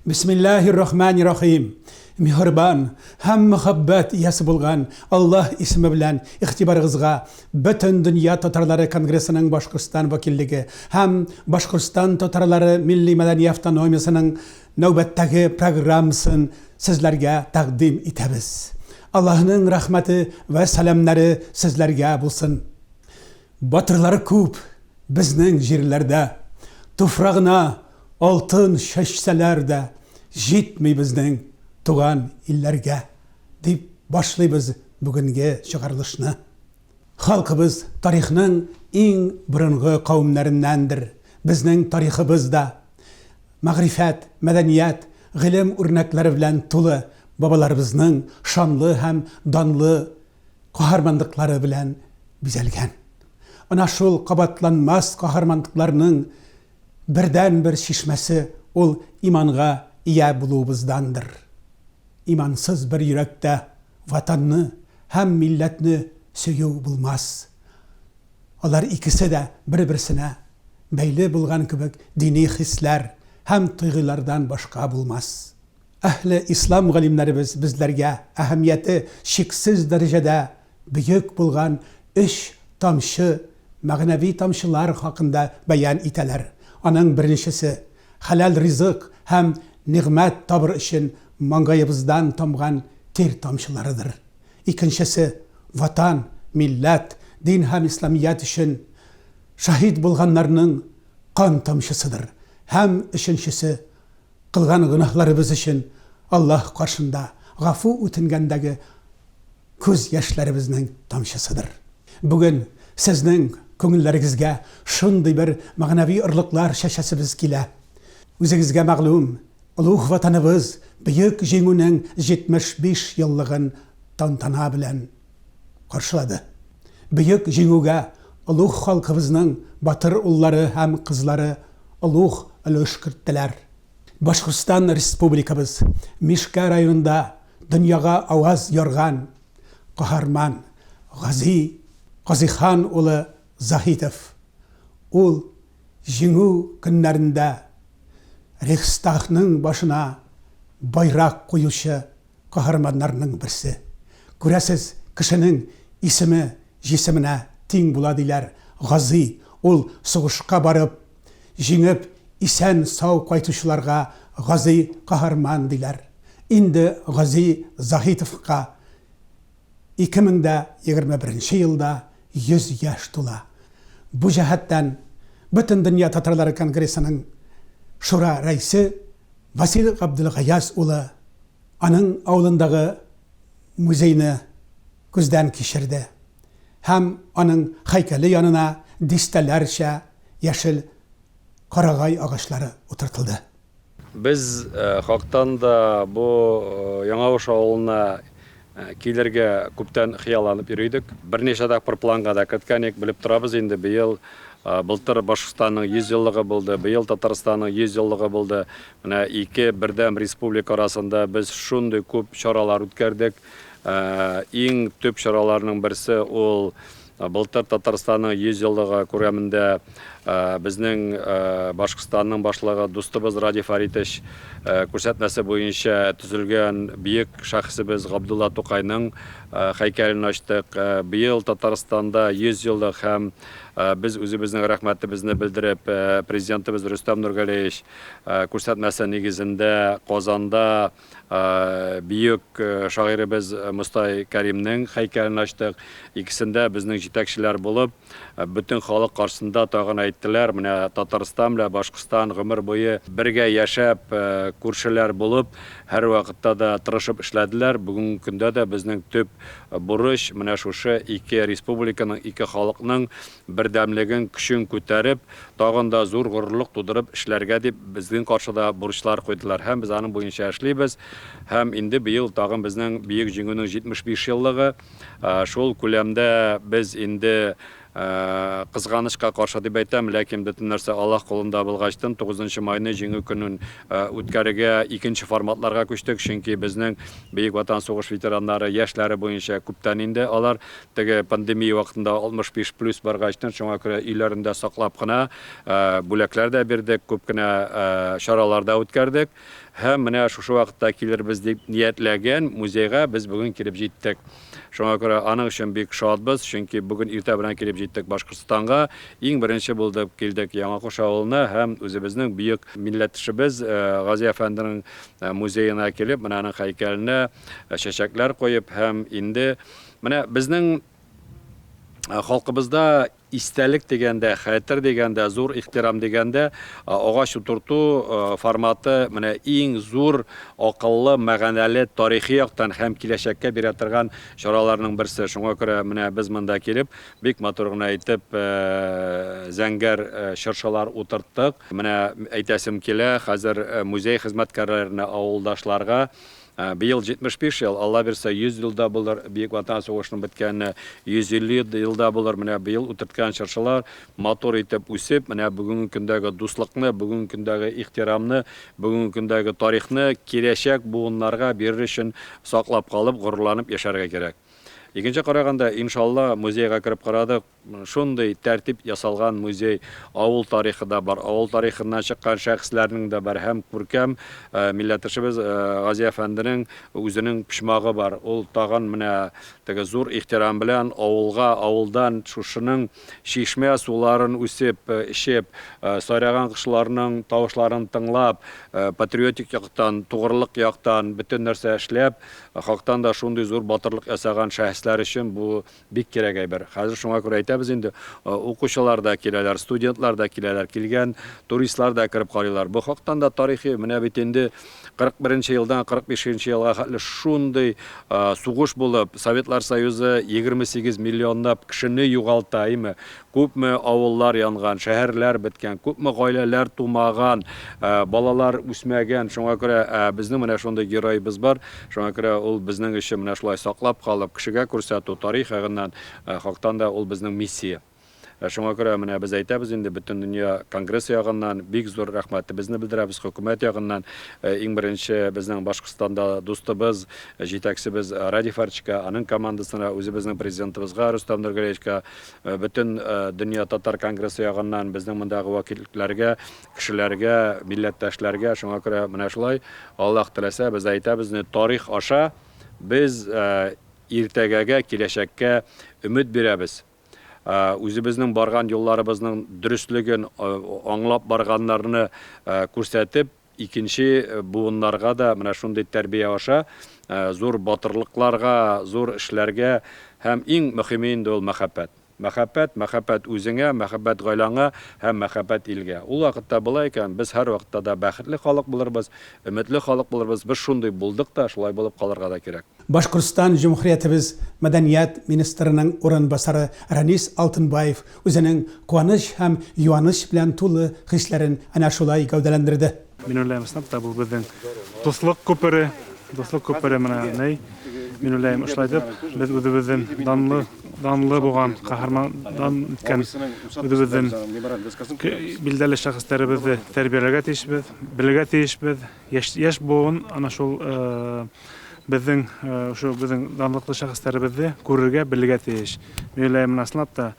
Бисмиллаһир рахманир рахим. Миһербан һәм мөхәббәт иясе булган Аллаһ исеме белән игътибарыгызга Бөтендөнья татарлары конгрессының Башкортстан вәкиллеге һәм Башкортстан татарлары милли-мәдәни автономиясенең нәүбәттәге программасын сезләргә тәкъдим итәбез. Аллаһның рәхмәте вә сәламнәре сезләргә булсын. Батырлар күп безнең җирләрдә, Туфрагына алтын чәчсәләр дә, Җитми безнең туган илләргә, дип башлыйбыз бүгенге чыгарылышны. Халкыбыз тарихның иң борынгы кавемнәреннәндер. Безнең тарихыбыз да мәгърифәт, мәдәният, гыйлем үрнәкләре белән тулы бабаларыбызның шанлы һәм данлы каһарманлыклары белән бизәлгән. Ана шул кабатланмас каһарманлыкларның бердәнбер чишмәсе ул иманга ия булуыбыздандыр. Имансыз бер йөрәктә Ватанны һәм милләтне сөю булмас. Алар икесе дә бер-берсенә бәйле булган кебек дини хисләр һәм тойгыйлардан башка булмас. Әһле ислам галимнәребез безләргә әһәмияте чиксез дәрәҗәдә бөек булган өч тамчы, мәгънәви тамчылар хакында бәян итәләр. Аның беренчесе, хәләл ризык һәм нигъмәт табыр өчен маңгаебыздан тамган тир тамчыларыдыр. Икенчесе, Ватан, милләт, дин һәм исламият өчен шәһит булганнарның кан тамчысыдыр. Һәм өченчесе, кылган гөнаһларыбыз өчен Аллаһ каршында гафу үтенгәндәге күз яшьләребезнең тамчысыдыр. Бүген сезнең күңелләрегезгә шундый бер мәгънәви орлыклар чәчәсебез килә. Үзегезгә мәгълүм, олуг Ватаныбыз Бөек Җиңүнең 75 еллыгын тантана белән каршылады. Бөек Җиңүгә олуг халкыбызның батыр уллары һәм кызлары олуг өлеш керттеләр. Башкортстан Республикабыз Мишкә районында дөньяга аваз ярган каһарман Гази Казыйхан улы Заһитов ул Җиңү көннәрендә Рейхстагның башына байрак куючы каһарманнарның берсе. Күрәсез, кешенең исеме җисеменә тиң була диләр. Гази ул сугышка барып, җиңеп, исән-сау кайтучыларга Гази каһарман диләр. Инде Гази Заһитовка 2021 нче елда 100 яшь тула. Бу җәһәттән Бөтендөнья татарлары конгрессының шура рәисе Васил Габделгаяз улы аның авылындагы музейны күздән кичерде һәм аның һәйкәле янына дистәләрчә яшел карагай агачлары утыртылды. Без хактан да бу Яңавыш авылына килергә күптән хыялланып йөри идек. Берничә тапкыр планга да керткән идек. Белеп торабыз инде, быел, былтыр Башкортстанның 100 еллыгы булды, быел Татарстанның 100 еллыгы булды. Менә ике бердәм республика арасында без шундый күп чаралар үткәрдек. Иң төп чараларның берсе ул Былтыр Татарстанның 100 еллыгы күрәмендә безнең Башкортстанның башлыгы дустыбыз Радий Фаритович күрсәтмәсе буенча төзелгән бөек шәхесебез Габдулла Тукайның һәйкәлен ачтык. Быел Татарстанда 100 еллык һәм без үзебезнең рәхмәтебезне белдереп Президентыбыз Рөстәм Нургалиевич күрсәтмәсе нигезендә Казанда Бөек шагыйребез Мостай Кәримнең һәйкәлен ачтык. Икесендә безнең җитәкчеләр булып, бөтен халык каршысында тагын әйттеләр, менә Татарстан белән Башкортстан гомер буе бергә яшәп, күршеләр булып, һәрвакытта да тырышып эшләделәр. Бүгенге көндә дә безнең төп бурыч, менә шушы ике республиканың, ике халыкның бердәмлеген, көчен күтәреп, тагын да зур горурлык тудырып эшләргә дип безнең каршыда бурычлар куйдылар һәм без аның буенча эшлибез. Һәм инде быел тагын безнең Бөек Җиңүнең 75 еллыгы. Шул күләмдә без инде кызганычка каршы дип әйтәм, ләкин бөтен нәрсә Аллаһ кулында булгачтын, 9 майны Җиңү көнен үткәрергә икенче форматларга күчтек, чөнки безнең Бөек Ватан сугыш ветераннары, яшьләре буенча күптән инде алар Теге пандемия вакытында 65 плюс баргачтын, шуңа күрә өйләрендә саклап кына бүләкләр дә бирдек, күп кенә чаралар да үткәрдек. Һәм менә шушы вакытта килербез дип ниятләгән музейга без бүген килеп җиттек. Шуңа күрә аның өчен бик шатбыз, чөнки бүген иртә белән килеп җиттек Башкортстанга. Иң беренче булдып килдек Яңакош авылына һәм үзебезнең бөек милләттәшебез Гази әфәнденең музеена килеп, менә аның һәйкәленә чәчәкләр куеп һәм инде менә безнең халкыбызда Истәлек дигәндә, хәтер дигәндә, зур ихтирам дигәндә, агач утырту форматы менә иң зур, акыллы, мәгънәле, тарихи яктан һәм киләчәккә бирә торган чараларның берсе. Шуңа күрә менә без монда килеп, бик матур гына итеп зәңгәр чыршылар утырттык. Менә әйтәсем килә, хәзер музей хезмәткәрләренә, авылдашларга Быел 75 ел, Алла бирсә, 100 ел да булыр, Бөек Ватан сугышының беткәненә 150 ел да булыр. Менә быел утырткан чыршылар матур итеп үсеп, менә бүгенге көндәге дуслыкны, бүгенге көндәге ихтирамны, бүгенге көндәге тарихны киләчәк буыннарга бирер өчен саклап калып, горурланып яшәргә кирәк. Икенче караганда, иншалла, музейга кереп карадык, Шундый тәртип ясалган музей, авыл тарихы да бар, авыл тарихыннан чыккан шәхесләрнең дә бар һәм күркәм милләттәшебез Гази әфәнденең үзенең почмагы бар. Ул тагын менә теге зур ихтирам белән авылга, авылдан шушының чишмә суларын үсеп, эчеп, сайраган кошларның тавышларын тыңлап, патриотик яктан, тугрылык яктан бөтен нәрсә эшләп, хактан да шундый зур батырлык ясаган шәхесләр өчен бу Бик кирәк әйбер. Хәзер шуңа күрә әйтәбез инде, укучылар да киләләр, студентлар да киләләр, килгән туристлар да кереп карыйлар. Бу хактан да тарихи, менә бит инде 41 нче елдан 45 нче елга хәтле шундый сугыш булып, Советлар Союзы 28 миллионлап кешене югалта, әйме? Күпме авыллар янган, шәһәрләр беткән, күпме гаиләләр тумаган, балалар үсмәгән. Шуңа күрә безнең менә шундый героебыз бар. Шуңа күрә ул безнең өчен менә шулай саклап калып, кешегә күрсәтү, тарих ягыннан, хактан да ул безнең миссия. Шуңа күрә менә без әйтәбез инде, Бөтендөнья конгрессы ягыннан бик зур рәхмәтебезне белдерәбез, хөкүмәт ягыннан, иң беренче безнең Башкортстанда дустыбыз, җитәкчебез Радий Фәрчка, аның командасына, үзебезнең президентыбызга Рөстәм Нургалиевичка, Бөтен дөнья татар конгрессы ягыннан безнең мондагы вәкиллекләргә, кешеләргә, милләттәшләргә, шуңа күрә менә шулай, Аллаһ теләсә, без әйтәбез, тарих аша без иртәгәгә, киләчәккә өмет бирәбез. Үзебезнең барган юлларыбызның дөреслеген аңлап барганнарны күрсәтеп, Икенче буыннарга да менә шундый тәрбия аша зур батырлыкларга, зур эшләргә һәм иң мөхиме инде ул мәхәббәт. Мәхәббәт, мәхәббәт үзеңә, мәхәббәт гаилаңа һәм мәхәббәт илгә. Ул вакытта була икән, без һәрвакытта да бәхетле халык булырбыз, өметле халык булырбыз. Без шундый булдык та, шулай булып калырга да кирәк. Башкортстан Җөмһүриятебез мәдәният министрының урынбасары Рәнис Алтынбаев үзенең куаныч һәм юаныч белән тулы хисләрен әнә шулай гәүдәләндерде. Мин уйлыйм, чынлап та, бу безнең дуслык күпере, дуслык күпере менә ни. Мин уйлыйм, шулай итеп, без үзебезнең данлы, данлы булган, каһарман дан иткән үзебезнең билдәле шәхесләребезне тәрбияләргә тиешбез, белергә тиешбез. Яшь, яшь буын ана шул безнең шул безнең данлыклы шәхесләребезне күрергә, белергә тиеш. Мин уйлыйм, менә чынлап та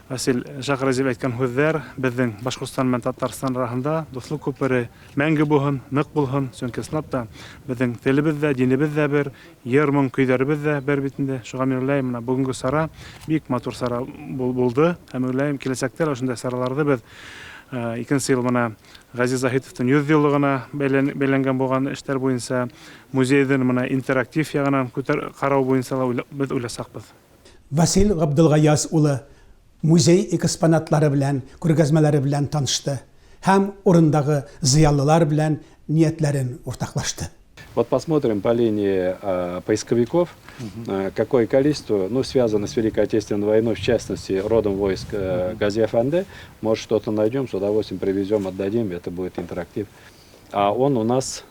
Васил Шәхразиев әйткән һүзләр безнең Башкортстан белән Татарстан арасында дуслык күпере мәңге булһын, нык булһын, чөнки чынлап та безнең телебез дә, динебез дә бер, йыр-моң көйләребез дә бер бит инде. Шуңа мин уйлыйм, менә бүгенге чара бик матур чара булды һәм уйлыйм, киләчәктә дә шундый чараларны без икенче ел менә Газиз Заһитовтың 100 еллыгына бәйләнгән булган эшләр буенча, музейның менә интерактив ягынан күтәр карау буенча да без уйласакбыз. Васил Габделгаяз улы музей экспонатлары белән, күргәзмәләре белән танышты һәм урындагы зыялылар белән ниятләрен уртаклашты. Вот посмотрим по линии поисковиков, какое количество, ну, связано с Великой Отечественной войной, в частности, родом войск Гази Афанды. Может, что-то найдем, с удовольствием привезем, отдадим, это будет интерактив. А он у нас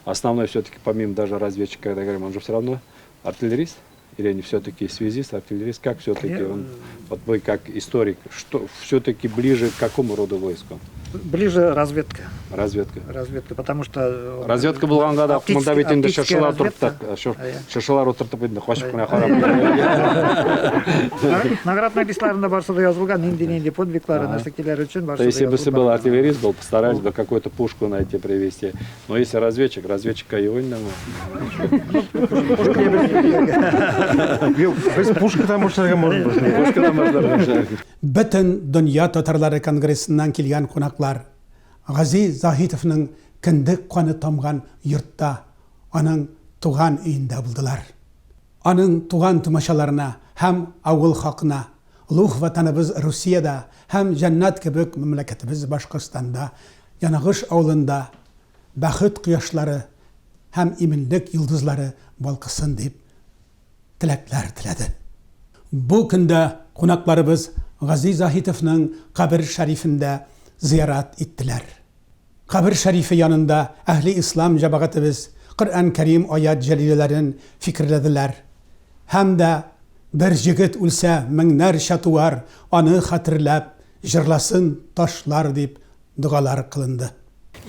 основной все-таки, помимо даже разведчика, когда говорим, он же все равно артиллерист. Или они все-таки связист, артиллерист, как все-таки он Вот вы как историк, что все-таки ближе к какому роду войску? Ближе разведка. Разведка. Разведка, потому что... Э, разведка булганга да монда бит инде чыршылар утырттык. Чыршылар утыртып инде качып кына карап. Наградный листларында барсы да язылган, нинди-нинди подвиглары, нәрсәкеләр өчен барсы да. Если бы был артиллерист был, постарались бы какую-то пушку найти, привезти. Но если разведчик, разведчика его не Юк, без пушкадан башларга можем. Пушкадан башларга. Бөтен дөнья татарлары конгрессыннан килгән кунаклар Гази Заһитовның кендек каны тамган йортта, аның туган өендә булдылар. Аның туган-тумачаларына һәм авыл хакына олуг Ватаныбыз Русиядә һәм җәннәт кебек мәмләкәтебез Башкортстанда, Янагыш авылында бәхет кояшлары һәм иминлек йолдызлары балкысын дип теләкләр теләде. Бу көндә кунакларыбыз Гази Заһитовның кабер шәрифендә зыярат иттеләр. Кабер шәрифе янында әһле ислам җәмәгатебез Коръән Кәрим аять җәлиләләрен фикерләделәр. Һәм дә Бер җегет үлсә, меңнәрчә туар, аны хәтерләп, җырласын ташлар дип догалар кылынды.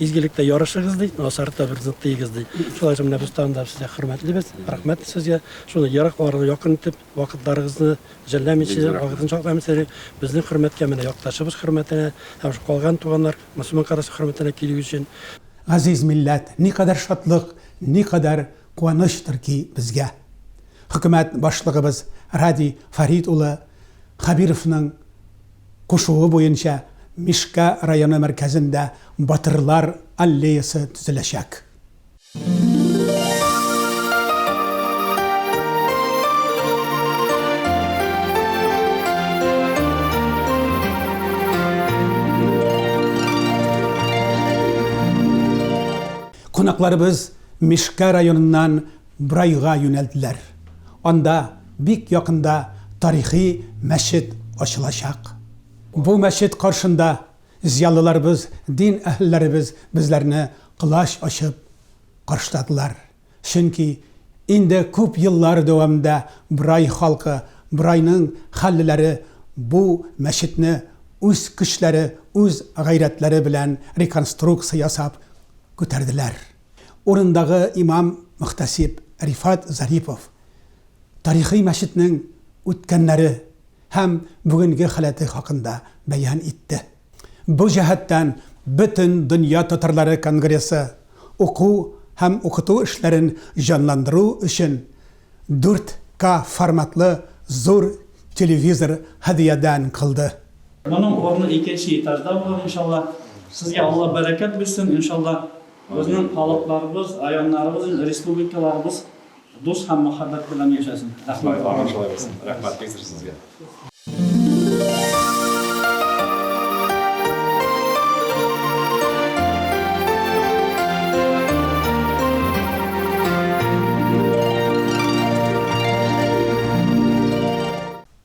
Изгелектә ярышыгыз, ди, насарда берне тыегыз, ди. Шулай итеп, менә без тагын да сезгә хөрмәтлибез, рәхмәт сезгә. Шуны ерак араны якын итеп, вакытларыгызны жәлләмичә, вакытын сакламыйча, безнең хөрмәткә, менә якташыбыз хөрмәтенә һәм шул калган туганнар, Мөселман карасы хөрмәтенә килү өчен. Газиз милләт, никадәр шатлык, никадәр куанычтыр ки безгә. Хөкүмәт башлыгыбыз Радий Фәрит улы Хәбировның кушуы буенча Мишкә районы мәркәзендә Батырлар аллеясы төзеләчәк. Кунакларыбыз Мишкә районыннан Брайга юнәлделәр. Анда бик якында тарихи мәчет ачылачак. Бу мәчет каршында Зыялыларыбыз, дин әһелләребез безләрне колач ачып каршыладылар. Чөнки инде күп еллар дәвамында Борай халкы, Борайның хәллеләре бу мәчетне үз көчләре, үз гайрәтләре белән реконструкция ясап күтәрделәр. Урындагы имам-мөхтәсиб Рифат Зарипов тарихи мәчетнең үткәннәре һәм бүгенге халәте хакында бәян итте. Бу җәһәттән Бөтен дөнья татарлары конгрессы уку һәм укыту эшләрен җанландыру өчен 4 К форматлы зур телевизор һәдиядән кылды. Моның урыны икенче этажда булыр, иншалла. Сезгә Алла бәрәкәт бирсен, иншалла. Безнең халыкларыбыз, районнарыбыз, республикаларыбыз Дус һәм мәхәббәт белән яшәсен. Рәхмәт. Шулай, шулай булсын. Рәхмәт бик зур сезгә.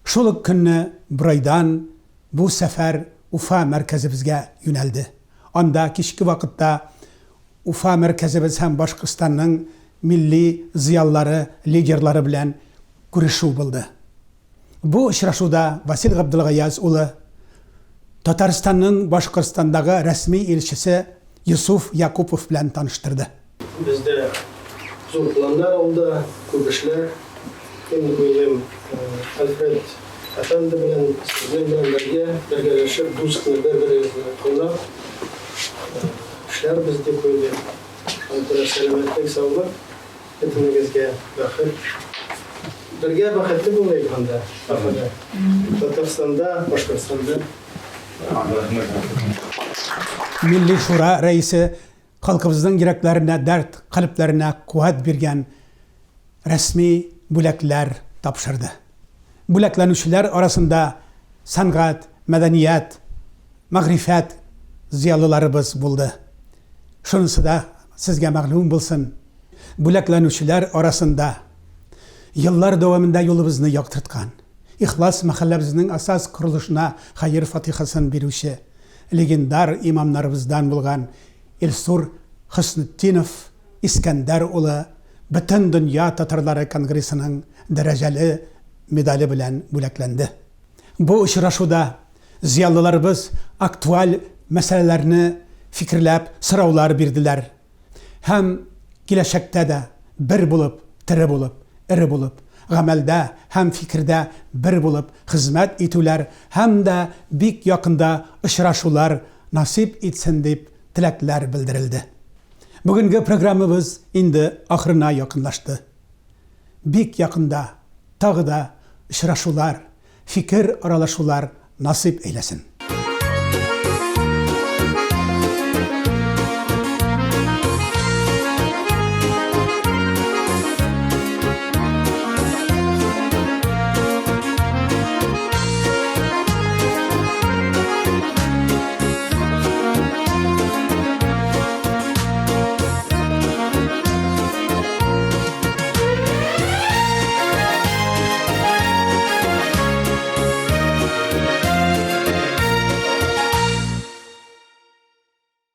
Шул ук көнне Бурайдан бу сәфәр Уфа мәркәзебезгә юнәлде. Анда кичке вакытта Уфа мәркәзебез һәм Башкортстанның милли зыялылары лидерлары белән күрешү булды. Бу очрашуда Васил Габделгаяз улы Татарстанның Башкортстандагы рәсми илчесе Йосыф Якупов белән таныштырды. Бездә зур планнар алда, күп эшләр. Мин уйлыйм, Альфред әфәнде белән, сезнең белән бергә, бергәләшеп, дус кына бер-беребезне аңлап эшләрбез дип уйлыйм. Шуңа күрә сәламәтлек, саулык, бөтенегезгә бәхет. Бергә бәхетле булыйк анда, Уфада, Татарстанда, Башкортстанда. Милли Шура рәисе Халкыбызның йөрәкләренә дәрт, калебләренә куәт биргән рәсми бүләкләр тапшырды. Бүләкләнүчеләр арасында сәнгать, мәдәният, мәгърифәт зыялыларыбыз булды. Шунысы да сезгә мәгълүм булсын, бүләкләнүчеләр арасында еллар дәвамында юлыбызны яктырткан, Ихлас мәхәлләбезнең асас корылышына хәер-фатихасын бирүче, легендар имамнарыбыздан булган Илсур Хөснетдинов Искәндәр улы Бөтендөнья татарлары конгрессының дәрәҗәле медале белән бүләкләнде. Бу очрашуда зыялыларыбыз актуаль мәсьәләләрне фикерләп сораулар бирделәр һәм киләчәктә дә бер булып, тере булып, эре булып, гамәлдә һәм фикердә бер булып хезмәт итүләр һәм дә бик якында очрашулар насыйп итсен дип теләкләр белдерелде. Бүгенге программабыз инде ахырына якынлашты. Бик якында тагы да очрашулар, фикер аралашулар насыйп әйләсен.